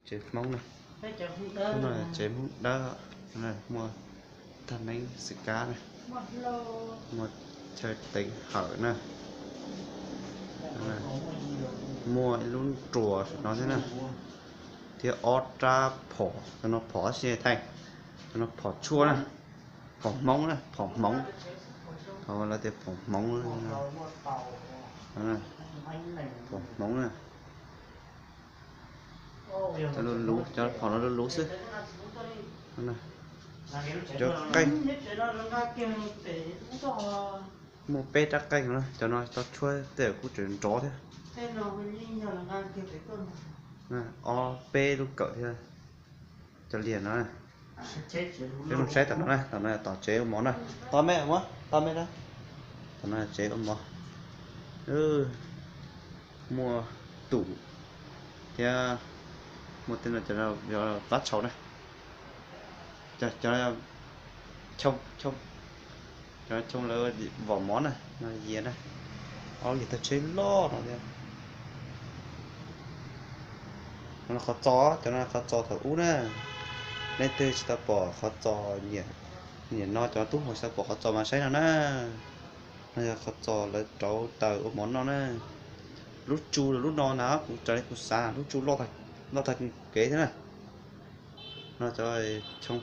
Tsev Hmoob na, tsev Hmoob Dawb, muaj thaj neeb xwm kab na, muaj chaw teev hawm na, muaj ib lub nruas no thiab na, thiab ob rab phom, cov no phom xi thai, cov no phom tshuaj na, phom Hmoob na, phom Hmoob, lawv tias phom Hmoob, phom Hmoob na. Cov lub lub, cov phom no lub lub xwb. Cov qeej, muaj peb rab qeej no, cov no tau tshuaj tej kuj tseem nrov thiab. Ob peb lub kawm thiab. Cov liag no, peb mus saib tom no na, tom no tom tsev ua mov na. Tau me, tau me, tom no tsev ua mov. Muaj tus thiab, muaj tej no, cov plab tshau na, cov, cov choo lawv vom mov na, no yias na, ob yias tag tsheb loj no thiab. No qhov txos, cov no qhov txos thaum ub na, leej twg tsis tau pom qhov txos, nim no cov tub hluas tsis tau pom qhov txos mas saib no na. No yog qhov txos lawv rauv taws ua mov noj na. Lub tsu lub no na, kuv raws li kuv xav lub tsu loj tag kev thiab na. No cov choo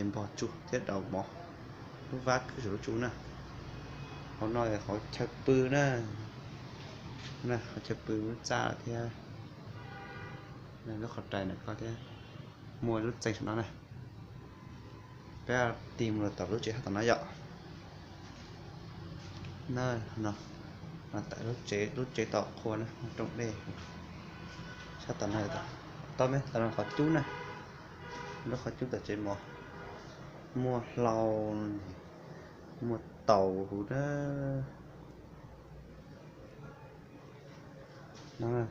npog tsu thiab daus mov, lub vab kwj saum lub tsu na. Hauv no qhov chaw pw na, qhov chaw pw lub txaj thiab, lub qhov rais na ko thiab, muaj lub txee saum no na. Peb tig mus rau tom lub tsev sab tom no yom. No, tawm lub tsev, lub tsev tom qhua na, rooj dej sab tom no. Tau me, tom no qhov cub na, lub qhov cub tom tsev mov, muaj hlau, muaj taus huv na.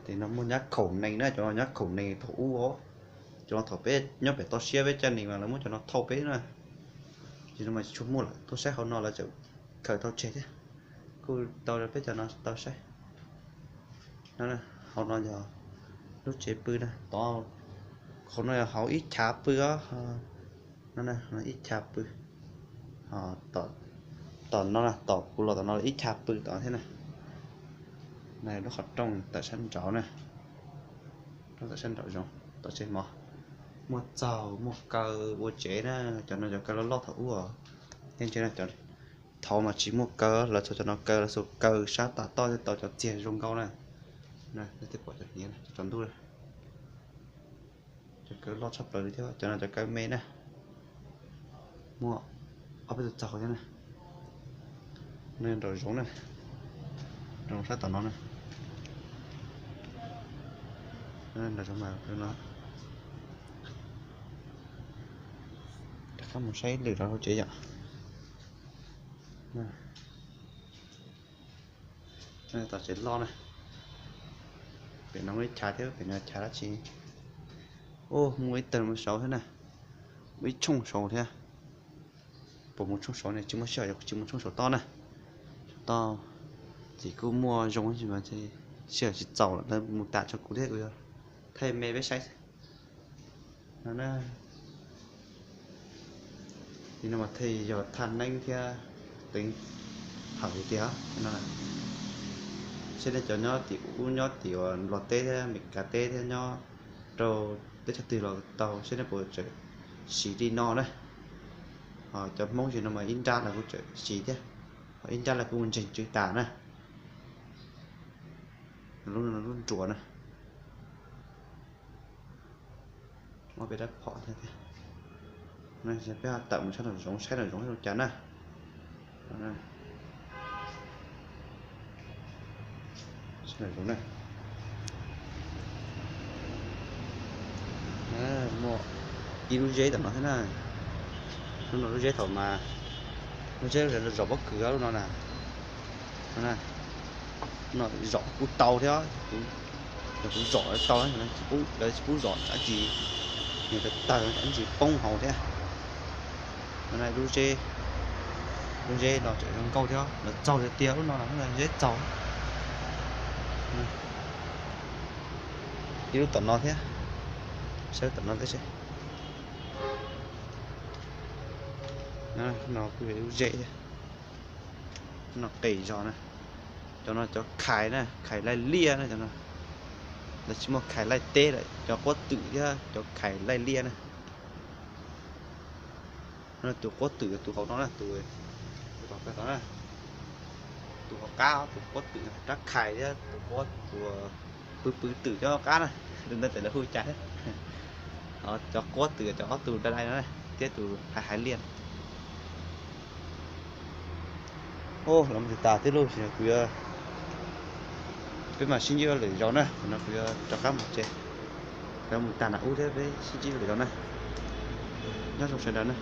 Tim no muaj nyab khaum nees na, cov no nyab khaum nees thaum ub os. Cov no thaum peb nyob pem toj siab peb caj nees mas lawv muab cov no thauj peb na. Ces no mas tsis tshua muaj lawm, tuaj saib hauv no lawv tseem khaws tau tseg thiab. Kuj tau peb cov no tau saib. Hauv no yog lub tsev pw na, tod, hauv no yog hauv ib chav pw os. No ib chav pw. Tom no, tom kuv los tom no ib chav pw tom thiab na. Lub qhov rooj tawm sab nraud na, rooj tawm sab nraud zoov, tom tsev mov. Muaj txaug muaj kaw ua tsev na, cov no cov kaw loj loj thaum ub. Thiab ntse no, thaud mas tsis muaj kaw, lawv txhua cov no kaw, lawv txhua kaw sab tas toj thiaj tau cov txiag zoo nkauj na. Pom cov hniav, cov tsaus ntuj, cov kaw loj tshaj plaws li thiab, cov no cov kaw me na. Muaj ob peb tus txaug thiab na. No nraum zoov na, nraum sab tom no na. Nraum zoov mas no, rov qab mus saib lwm lawv hauv tsev yom. Tom tsev loj na, pem no muaj ib chav thiab, pem no chav dab tsi. Muaj ib tawg mus saud thiab na, muaj ib tshooj saud thiab. Puas mus tshooj saud ne, tsis muaj sij hawm, tsis mus tshooj saud toj na. Toj, txiv kuj muaj zoo mas sij hawm tsis txaus lawm, mus tas tso kuv thiab kuv yuav thaij me peb saib. No, li no mas thiaj yog thaj neeb thiab teev hawm tiag no. Saib nej cov nyob tim ub, nyob tim uas Nplog teb thiab Meskas teb thiab nyob rau teb chaws twg los tau, saib nej puas tseem siv li no na. Ho cov Hmoob ces no mas ib nrab los kuj tseem siv thiab, ho ib nrab los kuj ntseeg tswv tas na. Lub nruas na. Muaj peb rab phom thiab tiag. Peb tawm mus sab nraum zoov saib nraum zoov zoo cas na. Sab nraum zoov na. Muaj ib lub zeb tom no thiab na. Lub no lub zeb thaum mas, lub zeb zom pob kws lub no na. No zom kuj tau thiab, yog kuv zom tau, lawv tsis pub zom dab tsi, nws tawg tawg dab tsi poob hauv thiab. No lub zeb, lub zeb no tseem zoo nkauj thiab, lawv txaug tiag tiag lub no, zeb txaug. Ib lub tom no thiab. Saib tom no tib si. No kuj yog ib lub zeb thiab. No qis zog na. Cov no cov khais na, khais laij liaj na cov no. Lawv tsis muaj khais laij teb lawm, cov quab twm thiab cov khais laij liaj na. No tus quab twm tus hauv no na, tus, tus tom kawg tod na. Tus hauv qab, tus quab twm rab khais thiab tus quab, tus pw pw twm nyob qab na. Tus ntawd ces lawv hu cas thiab. Cov quab twm cov ob tug dai dai no na, thiab tus hais hais liaj. Ub, los mus tas tib lub, kuv yuav, peb mam sib ntsib lwm zaus na, no kuv yuav rov qab mus tsev, yuav mus tag nram ub thiab peb sib ntsib lwm zaus na. Nyob zoo sawv daws na.